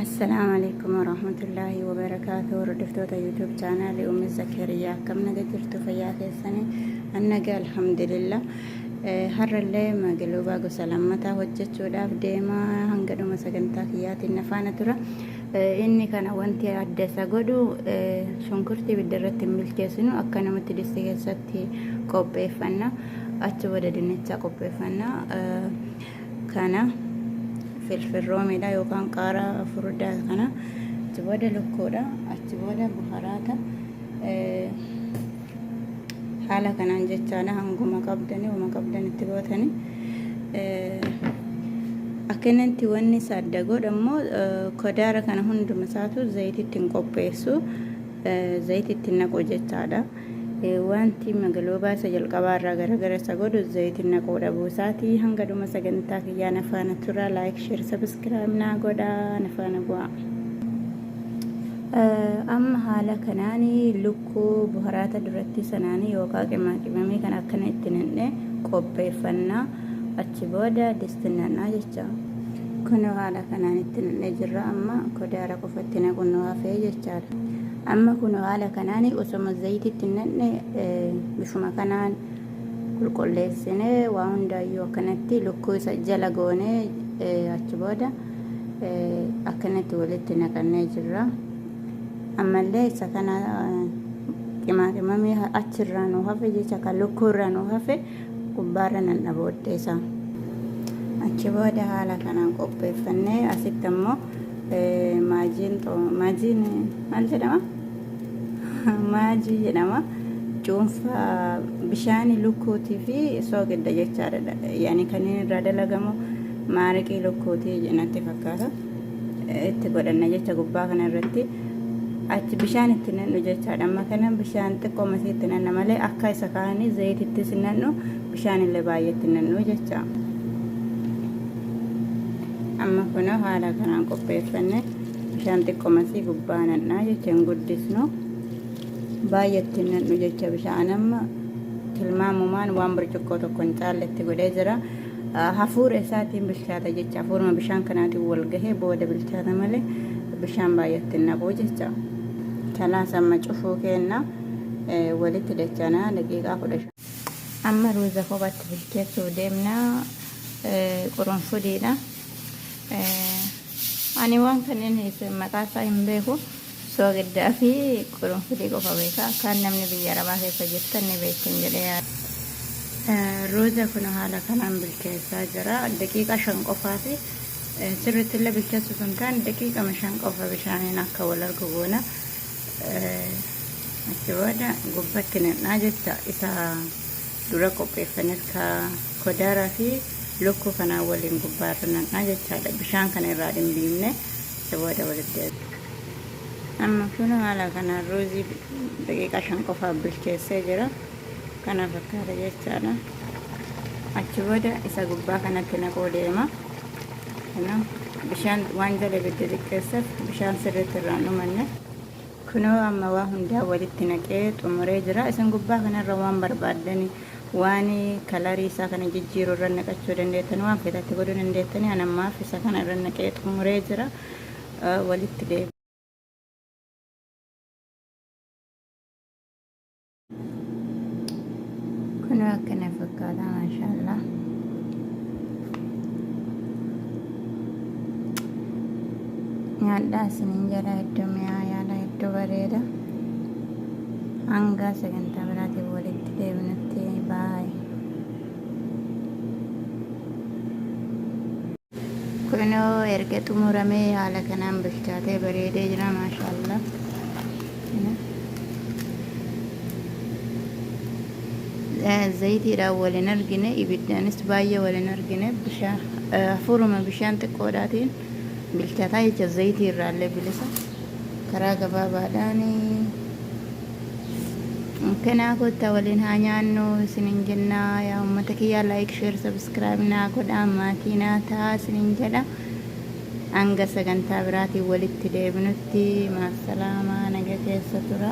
Assalaamu alaikum warahmatullaahi wabarakaatu. Hordoftoota YouTube chaanaalii Ummi Zakariyaa, akkam naga jirtu? Fayyaa keessanii? Annaga, alhamdulillah. Har'allee magaluubaa gosa lammataa hojjechuudhaaf deemaa, hanga dhuma sagantaa kiyyaatiin na faana tura. Inni kana wanti adda isa godhu shunkurtii ibidda irratti hin bilcheessinu, akka namatti distii keessatti qopheeffanna. Achi booda dinnicha qopheeffanna. Kana filfil roomiidha yookaan qaaraa furdaa kana, achi booda lukkuudha, achi booda buharaata. Haala kanaan jechaadha, hanguma qabdani uma qabdan itti gootani. Akkanatti wanni isa adda godhu ammoo kodaara kana hunduma isaatu zayititti hin qopheessu, zayititti hin naqu jechaadha. Wanti magaloobaa isa jalqabaa irraa garagara isa godhu zayiti naquu dhabuu isaati. Hanga dhuma sagantaa kiyyaa na faana tura. Like, share, subscribe naa godhaa, na faana bu'aa. Amma haala kanaan lukkuu buharaata duratti sanaan yookaan qimaa qimamii kan akkana itti nan'e qopheeffannaa, achi booda distinannaa jecha. Kun haala kanaan itti nan'ee jirra, amma kodaara qofatti naquun nu hafee jechaadha. Amma kun haala kanaan osoma zayititti hin nan'e bifuma kanaan qulqulleessinee, waa hundaayyuu akkanatti lukkuu isa jala goonee, achi booda akkanatti walitti naqannee jirra. Ammallee isa kana qimaa qimamii achirraa nu hafe jecha, kan lukkuu irraa nu hafe gubbaarra nan booddee isaa. Achi booda haala kanaan qopheeffannee, asitti ammoo maajiin, maajiin maal jedhama? Maajii jedhama. Cuunfaa bishaan lukkuutii fi soogidda jechaadha. Yaani kanneen irraa dalagamu maariqii lukkuutii natti fakkaata. Itti godhanna jecha gubbaa kana irratti. Achi bishaan itti nannu jechaadha. Amma kana bishaan xiqqoo masii itti nanna malee akka isa kaanii zayitittis hin nannu, bishaan illee baay'eetti hin nannu jecha. Amma kunoo haala kanaan qopheeffanne, bishaan xiqqoo masii gubbaa nannaa jecha, hin guddisnu. Baay'eetti hin nannu jecha. Bishaan amma tilmaamumaan waan burcuqqoo tokko hin caalle itti godhee jira. Hafuura isaatiin bilchaata jecha, hafuuruma bishaan kanaatiin wal gahee booda bilchaata malee bishaan baay'eetti hin naqu jecha. Kanaas amma cufuu kenna, walitti dachanaa daqiiqaa 15. Amma ruuza kophaatti bilcheessuuf deemna. Qurunfudiidha. Ani waan kanneen maqaa isaa hin beeku. Soogiddaa fi qurunfudii qofa beeka. Kaan namni biyya arabaa keessa jirtan ni beektan jedhee yaada. Ruuza kun haala kanaan bilcheessaa jira. Daqiiqaa 5 qofaa fi sirriitti illee bilcheessu sun taane, daqiiqama 5 qofa bishaaniin akka wal argu goona. Achi booda gubbatti naqnaa jecha, isa dura qopheeffanne ka kodaaraa fi lukkuu kanaa waliin gubbaarra naqnaa jechaadha. Bishaan kana irraa dhimbiimne achi booda walitti deebi'a. Amma kun haala kanaan ruuzii daqiiqaa 5 qofaaf bilcheessee jira. Kana fakkaata jechaadha. Achi booda isa gubbaa kanatti naquu deema. Kanaaf bishaan waan jala ibidda xiqqeesseef bishaan sirriitti irraan dhumanne. Kunoo amma waa hundaa walitti naqee xumuree jira. Isin gubbaa kanarra waan barbaaddani, waan kalarii isaa kana jijjiiru irra naqachuu dandeettan, waan feetatti godhuu dandeettani. An ammaaf isa kana irra naqee xumuree jira. Walitti deebi. Kunoo akkana fakkaata, maashaallah. Nyaadhaa isiniin jedha, hedduu mi'aayaadha, hedduu bareeda. Hanga sagantaa biraatiin walitti deebinutti, baay. Kunoo erga xumuramee haala kanaan bilchaatee bareedee jira, maashaallah. Zayitiidhaan wal hin argine, ibiddaanis baay'ee wal hin argine, bishaan hafuuruma bishaan xiqqoodhaatiin bilchaataa jecha, zayitii irraallee bilisa karaa gabaabaadhaan. Kanaa kottaa waliin haa nyaannu isinin jenna. Yaa uummata kiyyaa, like, share, subscribe naa godhaa, maatii naa ta'aa isinin jedha. Hanga sagantaa biraatiin walitti deebinutti, maasalaamaa, naga keessa tura.